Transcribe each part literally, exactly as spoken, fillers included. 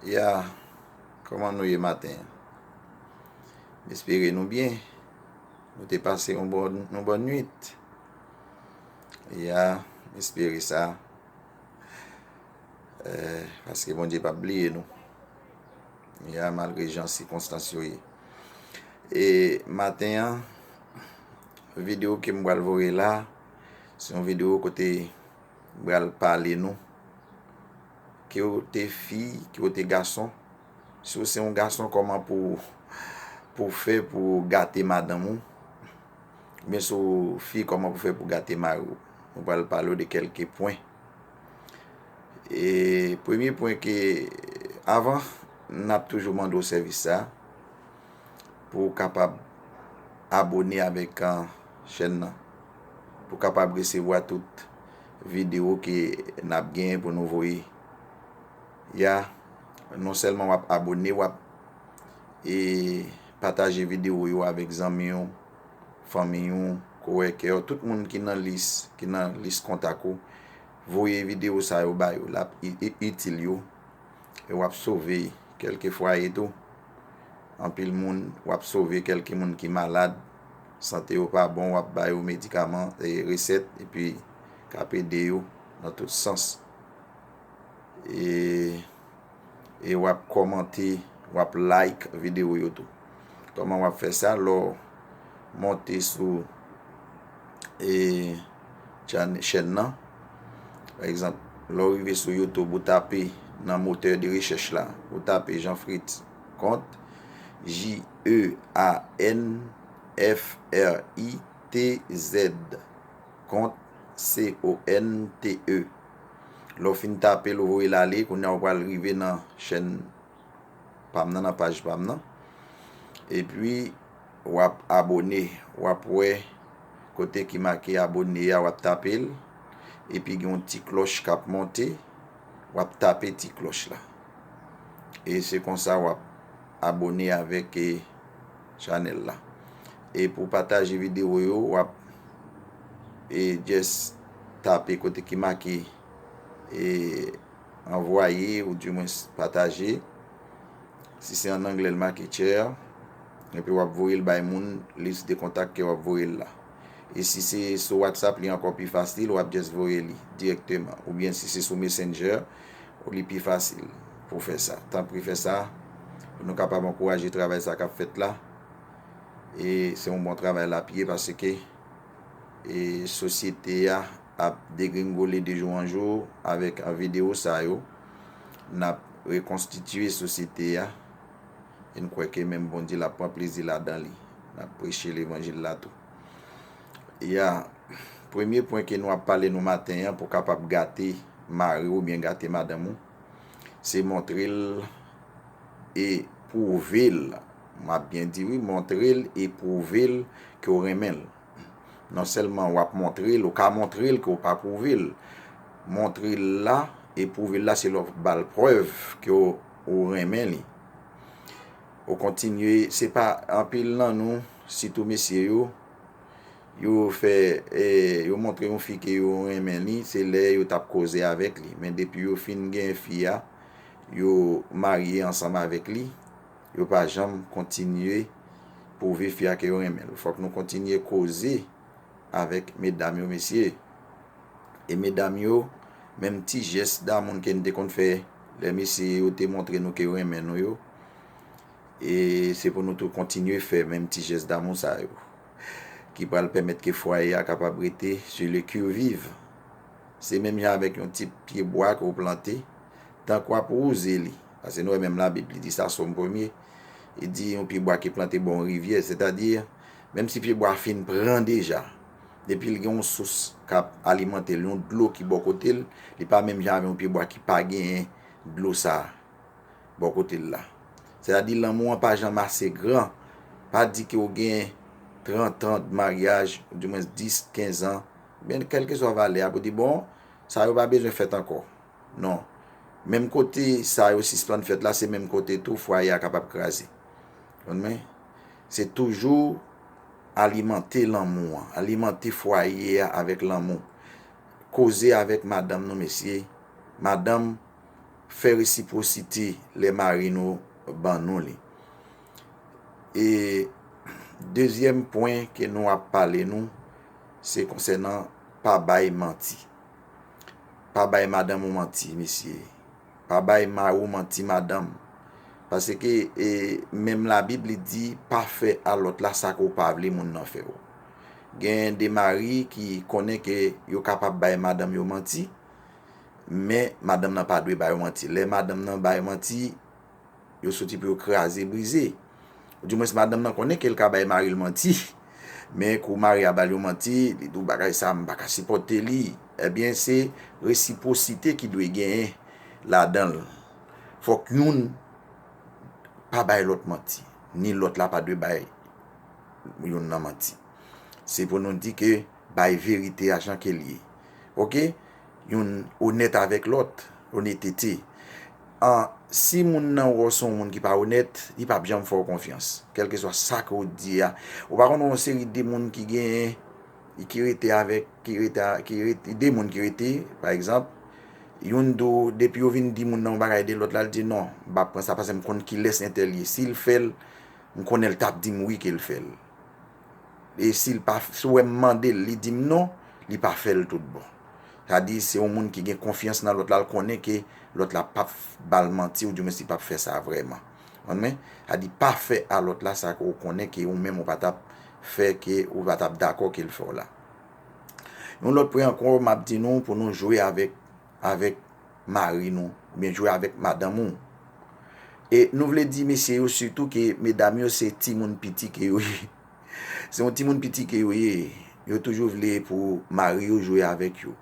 Ya, kòman nou ye maten an? M espere nou byen. Nou te pase yon bòn, yon bòn nwit. Ya, m espere sa. Eh, paske Bondye p ap bliye nou. Ya, malgre jan sikonstans yo ye. E maten an, videyo ke m pral voye la, se yon videyo kote m pral pale nou. Ke w te fi, ke w te gason. Si w se yon gason, kòman pou, pou w fè pou w gate madanm ou? Oubyen si w fi, kòman pou w fè pou w gate mari w? Nou pral pale w de kèlke pwen. E premye pwen ke, avan, n ap toujou mande w sèvis sa, pou w kapab abone avèk, ah, chèn nan, pou w kapab resevwa tout videyo ke n ap genyen pou nou voye. Ya, non sèlman w ap abone, w ap, e, pataje videyo yo avèk zanmi w, fanmi w, kowòkè w, tout moun ki nan lis, ki nan lis kontak ou. Voye videyo sa yo ba yo, l ap i-, i-, itil yo. E w ap sove kèlke fwaye tou. Anpil moun, w ap sove kèlke moun ki malad, sante yo pa bon, w ap ba yo medikaman, e, resèt, epi k ap ede yo nan tout sans. E, e w ap kòmante, w ap like videyo yo tou. Kòman w ap fè sa? Lè w monte sou, e, chan-, chèn nan, pa egzanp, lè w rive sou YouTube, ou tape nan motè de rechèch la, ou tape Jean Fritz Kont, J E A N F R I T Z, Kont, C O N T E. Lè w fin tape l, ou voye l ale, kounye a ou pral rive nan chèn pa m nan, nan paj pa m nan. Epi, w ap abone, w ap wè kote ki make abone a, w ap tape l. Epi gen yon ti klòch k ap monte, w ap tape ti klòch la. E se konsa w ap abone avèk, e, chanèl la. E pou pataje videyo yo, w ap, e, just tape kote ki make, e, anvwaye, oudimwens pataje. Si se an anglè, l make share. Epi w ap voye l bay moun, lis de kontak ke w ap voye l la. E si se sou WhatsApp, li ankò pi fasil, w ap just voye li dirèkteman. Oubyen si se sou Messenger, li pi fasil pou fè sa. Tanpri fè sa, pou nou kapab ankouraje travay sa k ap fèt la. E se yon bon travay l ap ye, paske, e, sosyete a ap degringole de jou an jou avèk, a, videyo sa yo. N ap rekonstitiye sosyete a. E n kwè ke menm Bondye l ap pran plezi ladan li. N ap preche levanjil la tou. Ya, premye pwen ke nou ap pale nou maten an pou kapab gate mari w oubyen gate madanm ou, se montre l e pwouve l. M ap byen di wi, montre l e pwouve l ke w renmen l. Non sèlman w ap montre l, ou ka montre l ke w pa pwouve l. Montre l la e pwouve l la, se lè w ba l prèv ke w, ou renmen li. Ou kontinye, se pa anpil nan nou, sitou mesye yo, yo fè, e, yo montre yon fi ke yo renmen li, se lè yo t ap koze avèk li. Men depi yo fin gen fi a, yo marye ansanm avèk li, yo pa janm kontinye pwouve fi a ke yo renmen l. Fòk nou kontinye koze avèk medam yo, mesye. E medam yo, menm ti jès damou ke n te konn fè lè mesye yo te montre nou ke yo renmen nou yo, e se pou nou tou kontinye fè menm ti jès damou sa yo, ki pral pèmèt ke fwaye a kapab rete sur le qui-vive. Se menm jan avèk yon ti pyebwa ke w plante, tank w ap wouze li. Paske nou wè menm Labib, li di sa, Sòm premye, li di yon pyebwa ki plante bò yon rivyè, sètadi, menm si pyebwa a fin pran deja, depi l gen yon sous k ap alimante l, yon dlo ki bò kote l, li pa menm jan avèk yon pyebwa ki pa genyen dlo sa a bò kote l la. Sètadi, lanmou an pa janm ase gran. Pa di ke w gen trant an de maryaj, oudimwens dis, kenz an, oubyen kèlkeswa valè a, pou di, bon, sa yo pa bezwen fèt ankò. Non. Menm kote sa yo sispann fèt la, se menm kote tou fwaye a kapab kraze. Konprann? Se toujou alimante lanmou an, alimante fwaye a avèk lanmou. Koze avèk madanm nou, mesye. Madanm, fè resipwosite lè mari nou ban nou li. E dezyèm pwen ke nou ap pale nou, se konsènan pa bay manti. Pa bay madanm ou manti, mesye. Pa bay mari w manti, madanm. Paske e, menm Labib li di, pa fè a lòt la sa ke w pa vle moun nan fè w. Gen de mari ki konnen ke yo kapab bay madanm yo manti, men madanm nan pa dwe ba yo manti. Lè madanm nan ba yo manti, yo soti pou yo kraze, brize. Oudimwens, madanm nan konnen ke l ka bay mari l manti. Men kou mari a ba l yon manti, li di w bagay sa, m pa ka sipòte li. Ebyen, se resipwosite ki dwe genyen ladan l. Fòk youn pa bay lòt manti, ni lòt la pa dwe bay youn nan manti. Se pou nou di ke bay verite a jan ke l ye. Oke? Youn onèt avèk lòt, onètete. An, si moun nan wè w se yon moun ki pa onèt, li p ap janm fè w konfyans. Kèlkeswa sa ke w di a. Ou pa konn yon seri de moun ki genyen, ki rete avèk, ki rete, a- ki rete, de moun ki rete, pa egzanp, youn di w, depi yo vin di moun nan yon bagay de lòt la, l di non, m p ap pran sa paske m konn kilès entèl ye. Si l fè l, m konnen l t ap di m wi ke l fè l. E si l pa, si w wè m mande l, li di m non, li pa fè l tout bon. Sa di, se yon moun ki gen konfyans nan lòt la, l konnen ke lòt la p ap ba l manti, oudimwens li p ap fè sa vrèman. Konprann mwen? Sa di, pa fè a lòt la sa ke w konnen ke ou menm ou pa t ap fè, ke ou pa t ap dakò ke l fè w la. Yon lòt pwen ankò, m ap di nou pou nou jwe avèk, avèk mari nou, oubyen jwe avèk madanm ou. E nou vle di mesye yo sitou ke medam yo se timoun piti ke yo ye. Se yon timoun piti ke yo ye. Yo toujou vle pou mari yo jwe avèk yo.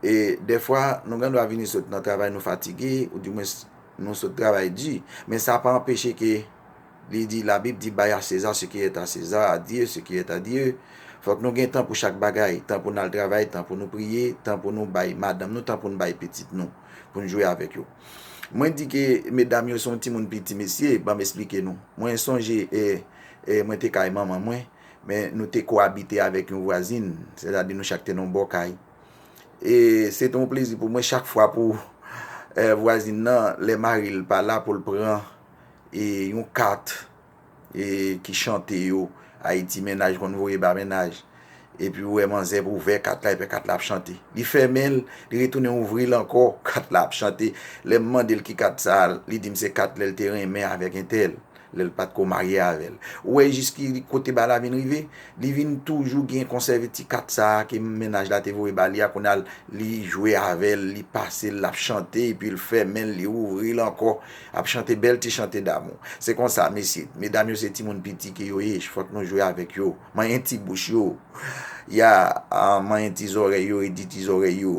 E dèfwa, nou gen dwa vini sot nan travay, nou fatige, oudimwens nou sot travay di. Men sa pa anpeche ke li di, Labib di, bay a Seza ce qui est à César, à Dieu ce qui est à Dieu. Fòk nou gen tan pou chak bagay, tan pou n al travay, tan pou nou priye, tan pou nou bay madanm nou, tan pou nou bay pitit nou, pou n jwe avèk yo. Mwen di ke medam yo se yon timoun piti, mesye, ban m esplike nou. Mwen sonje, e, e, mwen te kay manman mwen, men nou te koabite avèk yon vwazin, sètadi nou chak te nan yon bò kay. E se te yon plezi pou mwen chak fwa pou, e, vwazin nan, lè mari l pa la, pou l pran, e, yon kat, e, ki chante yo, Ayiti mennaj konn voye ba mennaj. Epi ou wè manzè pou ouvè kat la, epi kat la ap chante. Li fèmen l, li retounen ouvri l ankò, kat la ap chante. Lè m mande l ki kat sa a, li di m se kat lè l te renmen avèk entèl, lè l pa t ko marye avè l. Ou wè jis ki kote bagay la vin rive? Li vin toujou gen konsève ti kat sa a ke mennaj la te voye ba li a, kounye a l li jwe avè l, li pase l, l ap chante, epi l fèmen l, li ouvri l ankò, ap chante bèl ti chante damou. Se konsa, mesye, medam yo se timoun piti ke yo ye, fòk nou jwe avèk yo, manyen ti bouch yo, ya, a, manyen ti zòrèy yo, redi ti zòrèy yo,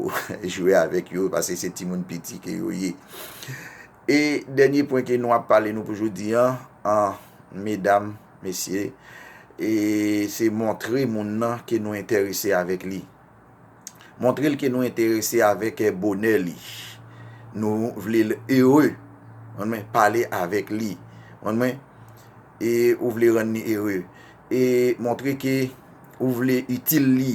jwe avèk yo, paske se timoun piti ke yo ye. E dènye pwen ke nou ap pale nou pou jodi a, an, medam, mesye, e se montre moun nan ke nou enterese avèk li. Montre l ke nou enterese avèk, eh, bonè li. Nou vle l ere. Konprann mwen? Pale avèk li. Konprann mwen? E ou vle rann li ere. E montre ke ou vle itil li.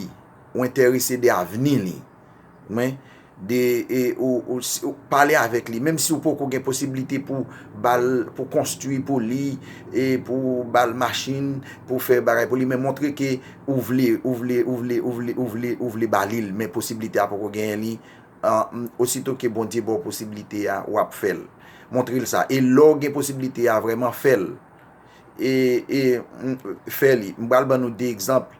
Ou enterese de avni li. Konprann mwen? De, e, ou, ou, si, ou pale avèk li, menm si ou poko gen posiblite pou ba l, pou konstwi pou li, e pou ba l machin, pou fè bagay pou li, men montre ke ou vle, ou vle, ou vle, ou vle, ou vle, ou vle ba li l, men posiblite a poko genyen li, an, osito ke Bondye ba w posiblite a, w ap fè l. Montre l sa. E lè w gen posiblite a, vrèman fè l. E, e, m, fè li. M pral ban nou de egzanp,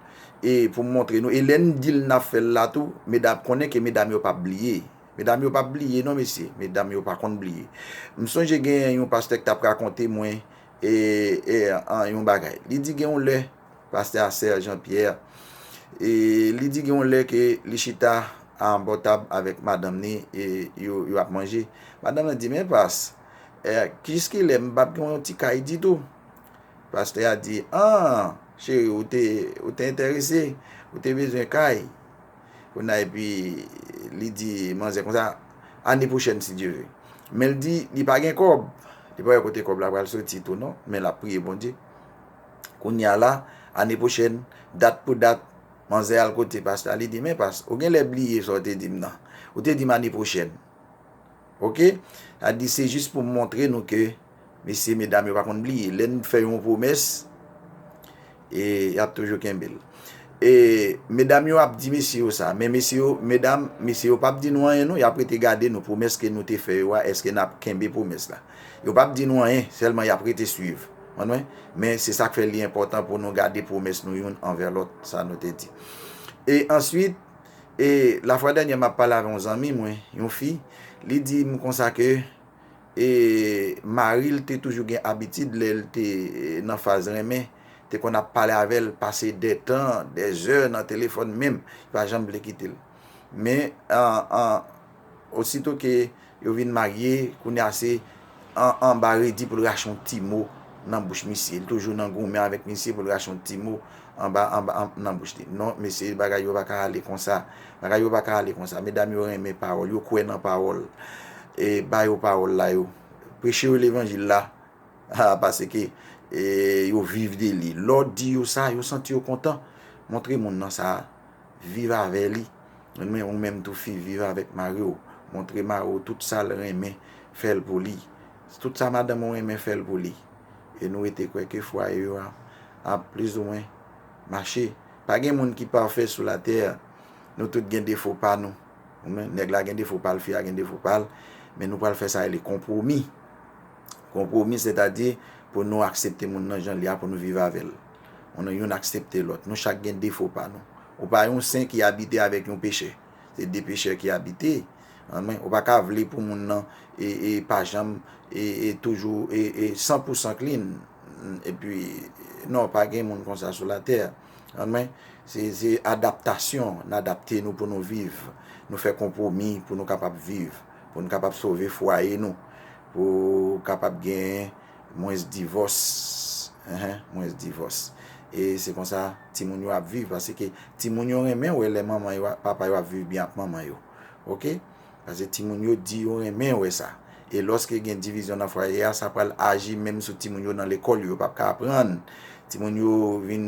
e, pou m montre nou. E lè n di l n ap fè l la tou, medam, konnen ke medam yo p ap bliye. Medam yo p ap bliye non, mesye. Medam yo pa konn bliye. M sonje gen yon pastè ki t ap rakonte mwen, e, e, an, yon bagay. Li di gen yon lè, pastè a, sè Jean Pierre, e li di gen yon lè ke li chita anbò tab avèk madanm ni, e yo, yo ap manje. Madanm nan di, men pas, e, jiskilè m p ap gen yon ti kay ditou? Pastè a di, an, cheri, ou te, ou te enterese, ou te bezwen kay. Kounye a, epi li di manzè konsa, ane pwochèn, si Dye ve. Men l di, li pa gen kòb. Li pa wè kote kòb la pral soti tou, non. Men l ap priye Bondye. Kounye a la, ane pwochèn, dat pou dat, manzè al kote pastè a, li di, men pas, ou genlè bliye sa w te di m nan. Ou te di m ane pwochèn. Ok? Sa di se jis pou m montre nou ke mesye, medam yo pa konn bliye. Lè n fè yon pwomès, e y ap toujou kenbe l. E medam yo ap di mesye yo sa, men mesye yo, medam, mesye yo p ap di nou anyen non, y ap rete gade nou, pwomès ke nou te fè yo a, èske n ap kenbe pwomès la? Yo p ap di nou anyen, sèlman y ap rete swiv. Konprann mwen? Men se sa k fè li enpòtan pou nou gade pwomès nou youn anvè lòt, sa nou te di. E answit, e lafwa dènyè m ap pale avè yon zanmi mwen, yon fi, li di m konsa ke e mari l te toujou gen abitid lè l te nan faz renmen, te konn ap pale avè l pase dè tan, dè zè nan telefòn menm, li pa janm vle kite l. Men an, an, osito ke yo vin marye, kounye a se an, anba redi pou l rache yon ti mo nan bouch misye. Li toujou nan goumen avèk misye pou l rache yon ti mo anba, anba, an, nan bouch li. Non, mesye, bagay yo pa ka ale konsa. Bagay yo pa ka ale konsa. Medam yo renmen pawòl, yo kwè nan pawòl. E ba yo pawòl la yo. Preche yo levanjil la. Ah, paske e, yo viv de li. Lè w di yo sa, yo santi yo kontan. Montre moun nan sa. Viv avè li. Men ou menm tou fi, viv avèk mari w. Montre mari w tout sa l renmen, fè l pou li. Tout sa madanm ou renmen, fè l pou li. E nou rete kwè ke fwaye yo a, ap plizoumwen mache. Pa gen moun ki pafè sou latè. Nou tout gen defo pa nou. Ou men, nèg la gen defo pa l, fi a gen defo pa l, men nou pral fè sa rele konpwomi. Konpwomi, sètadi pou nou aksepte moun nan jan l ye a, pou nou viv avè l. Ou nan youn aksepte lòt. Nou chak gen defo pa nou. Ou pa yon sen ki abite avèk yon pechè. Se de pechè ki abite. Ou pa ka vle pou moun nan e, e pa janm e, e toujou e, e san pou san clean. Epi, non, pa gen moun konsa sou latè. Konprann mwen? Se, se adaptasyon, n adapte nou pou nou viv. Nou fè konpwomi pou nou kapab viv, pou nou kapab sove fwaye nou, pou kapab gen mwens divòs. Enhen, mwens divòs. E se konsa timoun yo ap viv, paske timoun yo renmen wè lè manman yo, papa yo ap viv byen ak manman yo. Oke? Paske timoun yo di yo renmen wè sa. E lòske gen divizyon nan fwaye a, sa pral aji menm sou timoun yo nan lekòl yo, yo p ap ka aprann. Timoun yo vin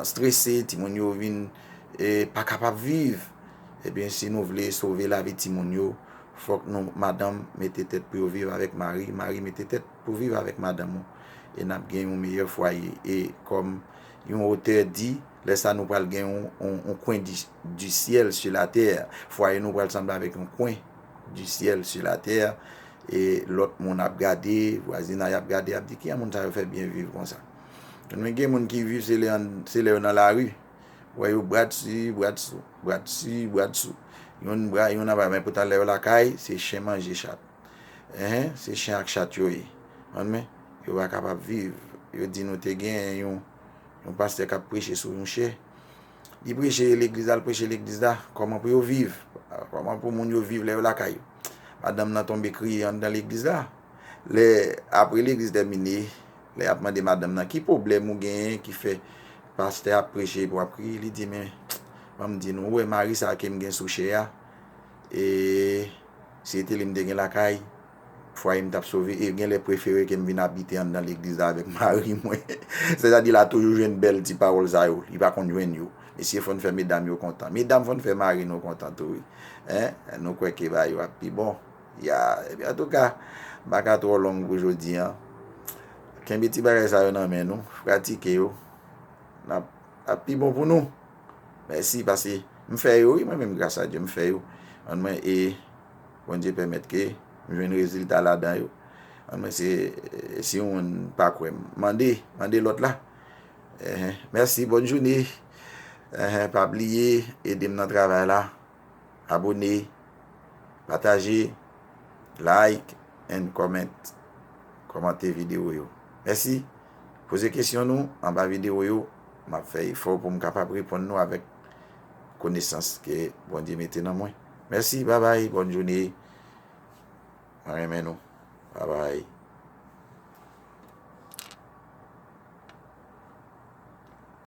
strese, timoun yo vin e, pa kapab viv. Ebyen, si nou vle sove lavi timoun yo, fòk nou, madanm mete tèt pou yo viv avèk mari, mari mete tèt pou viv avèk madanm ou. E n ap gen yon meyè fwaye. E kòm yon otè di, lè sa nou pral gen yon, yon, yon kwen di, di syèl sou latè. Fwaye nou pral sanble avèk yon kwen di syèl sou latè. E lòt moun ap gade, vwazinay ap gade, ap di, "Kijan moun sa yo fè byen viv konsa?" Men gen moun ki viv, se lè, se lè yo nan lari. Wè yo bradsi, bradsou, bradsi, bradsou. Youn bra, youn anba, men poutan lè yo lakay, se chen manje chat. Enhen, se chen ak chat yo ye. Konprann mwen? Yo pa kapab viv. Yo di nou te gen yon, yon pastè k ap preche sou yon chen. Li preche legliz la, l preche legliz la. Kòman pou yo viv? Kòman pou moun yo viv lè yo lakay yo? Madanm nan tonbe kriye anndan legliz la. Lè, apre legliz tèmine, lè y ap mande madanm nan, "Ki pwoblèm ou genyen ki fè pastè ap preche epi w ap kriye?" Li di, "Men, ban m di nou, ou wè mari sa ke m gen sou chen a, e si se te li m te gen lakay, fwaye m t ap sove, e gen lè prefere ke m vin abite anndan legliz la avèk mari mwen." Sètadi l a toujou jwenn bèl ti pawòl sa yo, li pa konn jwenn yo. Mesye, fò n fè medam yo kontan. Medam, fò n fè mari nou kontan tou, wi. Hein? Nou kwè ke bagay yo ap pi bon. Ya, epi antouka, m pa ka twò long pou jodi a. Kenbe ti bagay sa yo nan men nou, pratike yo. N ap, ap pi bon pou nou. Mèsi, paske m fè yo, wi, mwen menm, gras a Dye, m fè yo. Konprann mwen, e Bondye pèmèt ke m jwenn rezilta ladan yo. Konprann mwen, se, si yon moun pa kwè m, mande, mande lòt la. Enhen. Mèsi, bòn jounen. Enhen, pa bliye, ede m nan travay la. Abone, pataje, like and comment. Kòmante videyo yo. Mèsi. Poze kesyon nou anba videyo yo. M ap fè efò pou m kapab reponn nou avèk konesans ke Bondye mete nan mwen. Mèsi, babay, bòn jounen. Mwen renmen nou. Babay.